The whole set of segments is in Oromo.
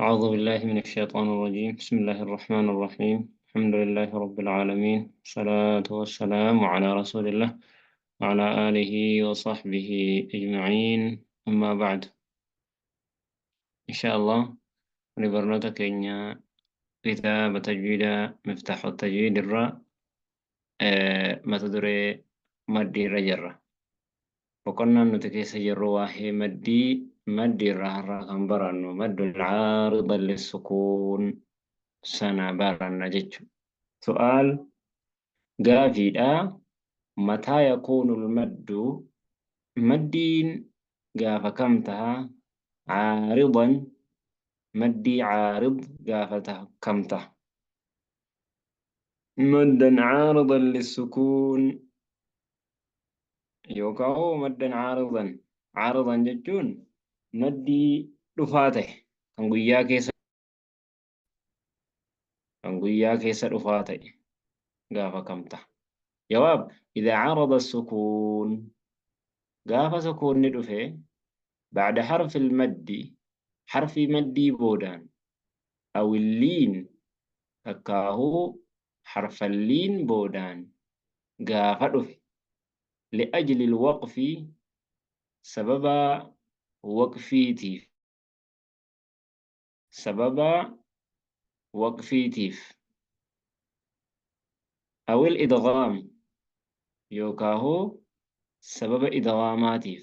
أعوذ بالله من الشيطان الرجيم. بسم الله الرحمن الرحيم. الحمد لله رب العالمين، الصلاة والسلام على رسول الله وعلى آله وصحبه أجمعين. أما بعد، إن شاء الله لبرنامج كينيا كتاب تجويد مفتاح التجويد الراء mata duree maddii irra jirra. Boqonnaan nuti keessa jirru waa'ee maddii, maddii irraa har'a kan barannu maddul caarida lissukuun sana baranna jechuudha. Su'aal gaafiidha. Mataa yakuunul maddu, maddiin gaafa kam taha? Caaridan, maddii caarid gaafa kam taha? Maddan caaridan lissukuun yookaan hoo maddan caaridan, caaridan jechuun maddii dhufaa ta'e kan guyyaa keessa, kan guyyaa keessa dhufaa ta'e gaafa kam ta'a? Jawaab: idhaa carada sukuun, gaafa sukuunni dhufe, bacda harfi maddi, harfii maddii boodaan, aw illiin, takkaahuu harfalliin boodaan gaafa dhufe, liajli alwaqfi, sababa waqfiitiif, sababa waqfiitiif, aw idgaam, yookaahuu sababa idgaamaatiif.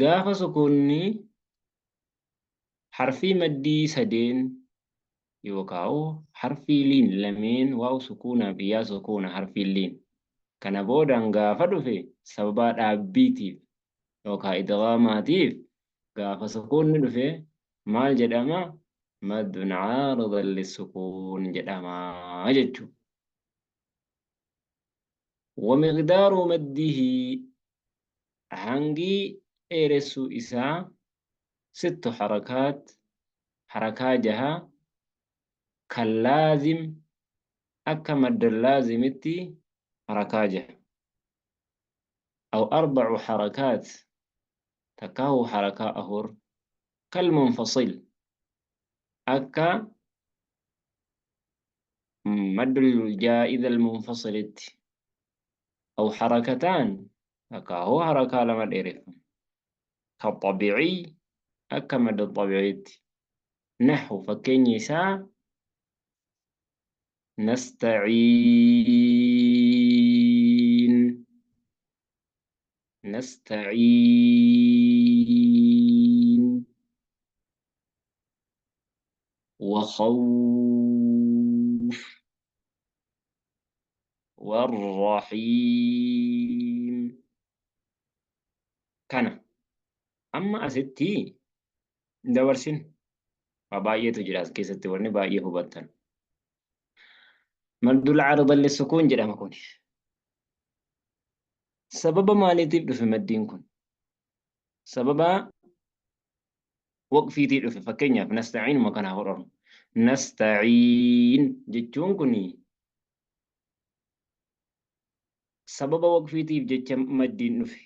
Gaafa sukuunni harfii maddii sadeen yookaan harfii liin lameen, waaw sukuunaa fi yaa sukuuna, harfii liin kana boodaan gaafa dhufe, sababa dhaabbiitiif yookaan idgaamaatiif gaafa sukuunni dhufe maal jedhama? Maddun caaridan lissukuun jedhama jechuudha. ومقدار مده, hangi dheeressuu isaa, ست حركات, harakaa jaha, كاللازم, akka madda laazimitti harakaa jaha, أو أربع حركات, takkaahuu harakaa afur, كالمنفصل, akka مد الجائز المنفصل, أو حركتان, takkaahuu harakaa lama dheereffama, كالطبيعي, akka madda xabiiciitti. نحو, fakkeenyi isaa, نستعين, نستعين, وخوف, والرحيم. Kana amma asitti dabarsin waa baay'eetu jira as keessatti wanni baay'ee hubattan. Maddul caarida lissukuun jedhama kun. Sababa maaliitiif dhufe maddiin kun? Sababa waqfiitii dhufe. Fakkeenyaaf nasta'iinuma kanaa hodhamu. نستعين jechuun kun sababa waqfiitiif jecha maddiin dhufe.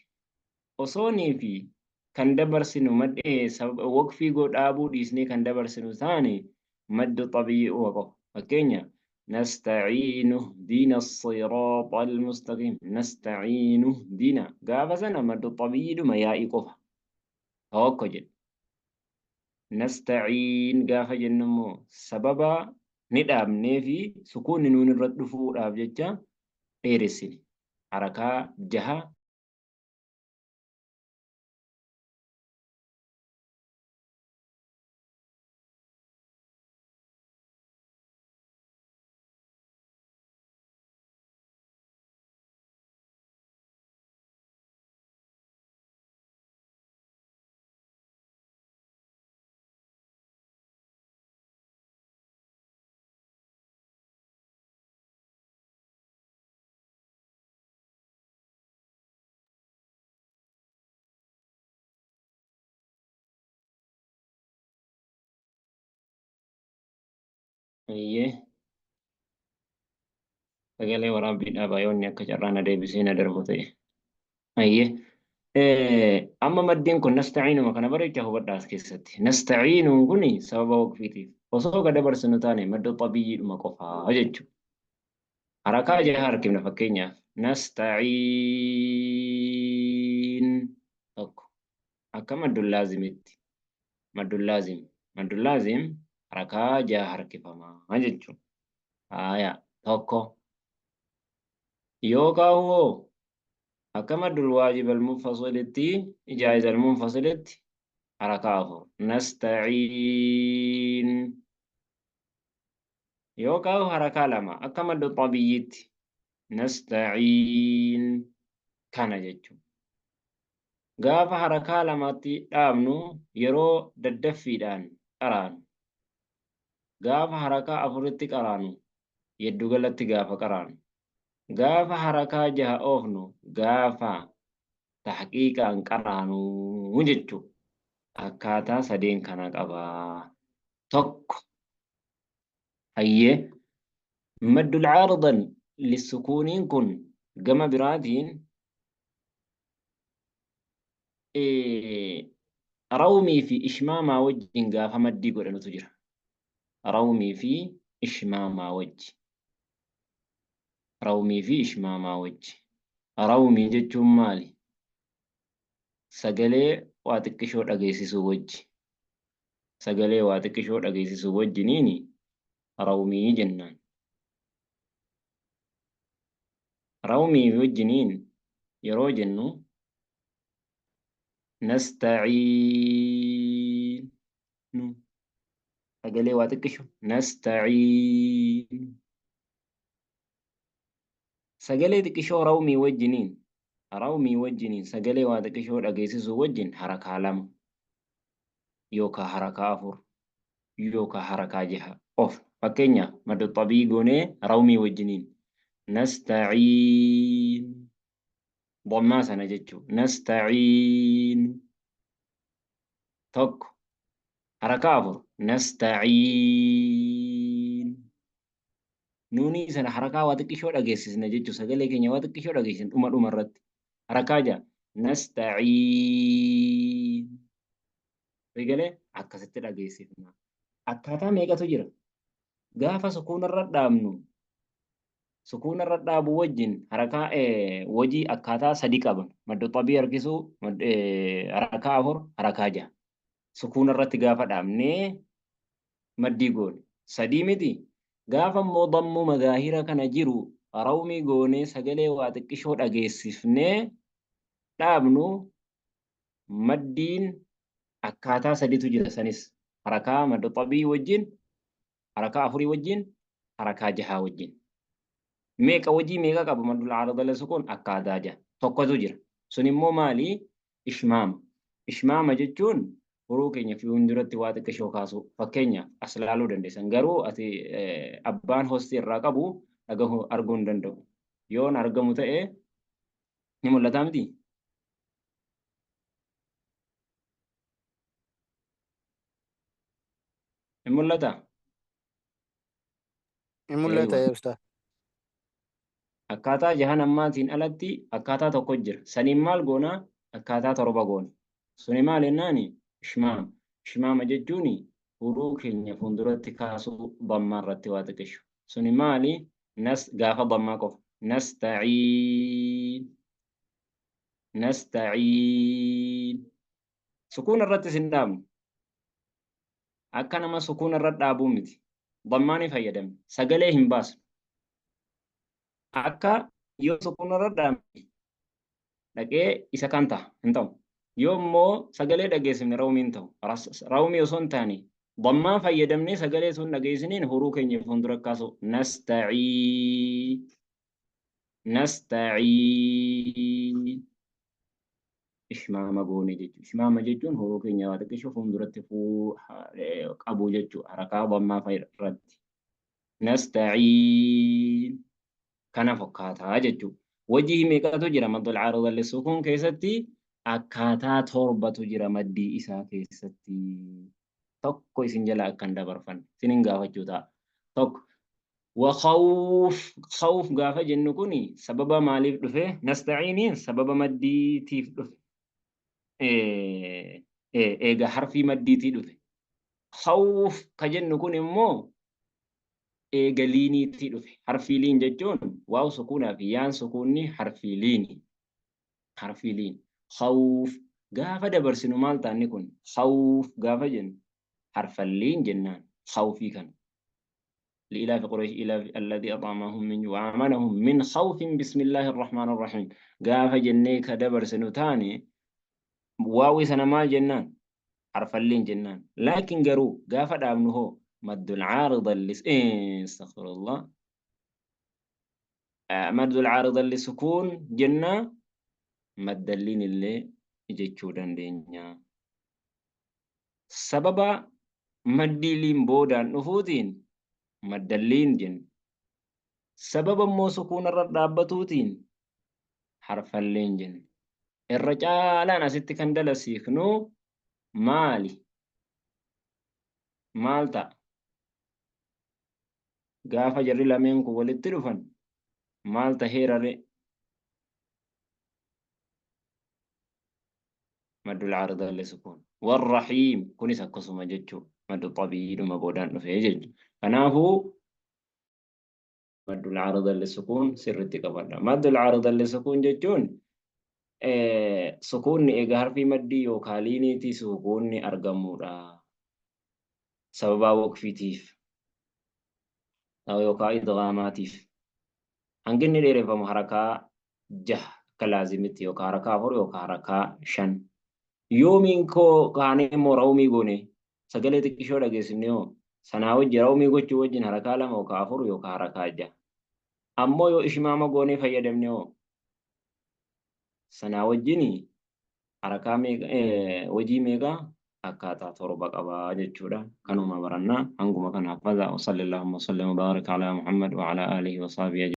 Osoonii fi kan dabarsinu maddee waqfii dhaabuu dhiisnee kan dabarsinu taane maddu xabii'uu qofa. Fakkeenya نستعين اهدنا الصراط المستقيم, نستعين اهدنا, gaafa sana maddu xabii'idhuma yaa'ii qofa. Tokko jedhe. نستعين gaafa jennu immoo sababa ni dhaabnee fi sukuunni nuun irra dhufuudhaaf jecha dheeressine. Harakaa jaha. Iyyee, sagalee waraabbii dhaabaa yoonni akka carraa na deebisee na darbu ta'e. Ayyee. Amma maddiin kun nasta'iinuma kana bareechaa hubadhaa as keessatti. Nasta'iinuun kun sababa waqfiitiif. Osoo gad dabarsinu taane madda xabiyyiidhuma qofaa jechuudha. Harakaa jaha harkifna fakkeenyaaf. Nasta'iin tokko. Akka maddul laazimitti. Maddul laazim. Maddul laazim harakaa jaha harkifamaa jechuudha. Haaya tokko. Yookaan hoo akka maddul waajib al-munfasilitti jaayiz al-munfasilitti harakaa afur. Nasta'iin. Yookaan harakaa lama akka maddu xabiyyiitti. Nasta'iin kana jechuudha. Gaafa harakaa lamatti dhaabnu yeroo daddaffiidhaan qaraanu. Gaafa harakaa afuritti qaraanu yeddugalatti gaafa qaraanu. Gaafa harakaa jaha oofnu gaafa tahqiiqaan qaraanu jechuudha. Akkaataa sadeen kana qabaa. Tokko. Hayyee. Maddul caaridan lissukuuniin kun gama biraatiin rawmii fi ishmaamaa wajjin gaafa maddii godhanutu jira. Rawmii fi ishmaamaa wajji. Rawmii fi ishmaamaa wajji. Rawmii jechuun maali? Sagalee waa xiqqishoo dhageessisuu wajji. Sagalee waa xiqqishoo dhageessisuu wajjiniini rawmii jennaan. Rawmii wajjiniin yeroo jennu nasta'iinu sagalee waa xiqqisho nasta'iinu sagalee xiqqishoo rawmii wajjiniin rawmii wajjiniin sagalee waa xiqqishoo dhageessisuu wajjin harakaa lama yookaan harakaa afur yookaan harakaa jaha of fakkeenyaaf maddu xabii goonee rawmii wajjiniin nasta'iin dhammaa sana jechuu nasta'iin tokko harakaa afur nasta'iin nuunii sana harakaa waa xiqqishoo dhageessisna jechuu sagalee keenya waa xiqqishoo dhageessisna dhuma dhuma irratti harakaa jaha nasta'iin eegalee akkasitti dhageessifna. Akkaataa meeqatu jira? Gaafa sukuunarra dhaabnu sukuunarra dhaabu wajjin harakaa wajii akkaataa sadi qaba. Maddu xabii harkisuu harakaa afur harakaa jaha. Sukuunarratti gaafa dhaabnee maddii goone sadii miti. Gaafa immoo dammuu madaahira kana jiru rawmii goonee sagalee waa xiqqishoo dhageessifnee dhaabnu maddiin akkaataa saditu jira sanis harakaa madda xabii wajjin harakaa afurii wajjin harakaa jahaa wajjin. Meeqa wajii meeqa qaba maddul caarada sukuun akkaataa jaha tokkotu jira. Sun immoo maali? Ishmaama. Ishmaama jechuun huruu keenya fuulduratti waa xiqqishoo kaasuu. Fakkeenyaaf as laaluu dandeessan. Garuu ati abbaan hostii irraa qabu dhagahuu arguu hin danda'u. Yoon argamu ta'e ni mul'ataa miti? Ni mul'ataa? Ni mul'ata Eeywa. ustaz. Akkaataa jahan ammaatiin alatti akkaataa tokko jira. Saniin maal goona? Akkaataa torba goona. Suni maal jennaani? Ishmaama. Ishmaama jechuun huruu keenya fuulduratti kaasuu dammaa irratti waa xiqqishu. Suni maali? Nas gaafa dammaa qofa. Nasta'iin. Nasta'iin. Sukuuna irrattis hin dhaabnu. Akka nama sukuuna irra dhaabuu miti. Dammaa ni fayyadamna. Sagalee hin baasnu. Akka yoo sukuuna irra dhaabne dhaqee isa kan ta'a hin ta'u. Yoo immoo sagalee dhageessifne rawmii hin ta'u. Rawmii osoo hin taane dammaa fayyadamnee sagalee sun dhageessineen huruu keenya fuuldura kaasu. Nasta'ii. Nasta'iin. Ishmaama goone jechuudha. Ishmaama jechuun huruu keenya waa xiqqisho fuulduratti qabu jechuudha. Harakaa dammaa fa'a irratti. Nasta'iin. Kana fakkaataa jechuudha. Wajii meeqatu jira maddul caarada lisukuun keessatti akkaataa torbatu jira maddii isaa keessatti. Tokko isin jala akkan dabarfan isinin gaafachuu ta'a. Tokko wa khawf khawf gaafa jennu kuni sababa maaliif dhufe? Nasta'iiniin sababa maddiitiif dhufe. Eega harfii maddiitii dhufe. Khawf ka jennu kun immoo eega liiniitii dhufe. Harfii liin jechuun waaw sukuunaa fi yaan sukuunni harfii liini. Harfii liin. Khawf gaafa dabarsinu maal ta'a inni kun? Khawf gaafa jennu harfan liin jennaan khawfii kana. لإلاف قريش إلاف الذي أطعمهم من وآمنهم من خوف بسم الله الرحمن الرحيم gaafa jennee ka dabarsinu taane waawii sana maal jennaan? Harfalliin jennaan. Laakiin garuu gaafa dhaabnu hoo maddul caarida lis, astaghfirullah, maddul caarida lisukuun jennaa, maddalliin illee jechuu dandeenya. Sababa maddiiliin boodaan dhufuutiin maddalliin jenna. Sababa immoo sukuunarra dhaabbatuutiin harfalleen jenna. Irra caalaan asitti kan dalasiifnu maali? Maal ta'a? Gaafa jarri lameen kun walitti dhufan maal taheera ree? Maddul caarida lisukuun. Warrahiim kunis akkasuma jechuu, maddu xabiidhuma boodaan dhufee jechuudha. Kanaafuu maddul caarida lisukuun sirriitti qabadha. Maddul caarida lisukuun jechuun sukuunni eega harfii maddii yookaan liiniitii sukuunni argamuudha. Sababaa waqfiitiif yookaan idgaamaatiif. Hanginni dheereffamu harakaa jaha akka laazimitti, yookaan harakaa afur yookaan harakaa shan. Yoomiin koo kaanee immoo rawmii goone sagalee xiqqishoo dhageessifne hoo, sanaa wajji rawmii gochuu wajjin harakaa lama yookaan afur yookaan harakaa jaha. Ammoo yoo ishmaama goonee fayyadamne hoo, sanaa wajjin harakaa meeqa, wajii meeqa, akkaataa torba qabaa jechuudha. Kanuma barannaa hanguma kana hafaza. Wa sallallahu wa sallam wa baraka ala Muhammad wa ala alihi wa sahbihi.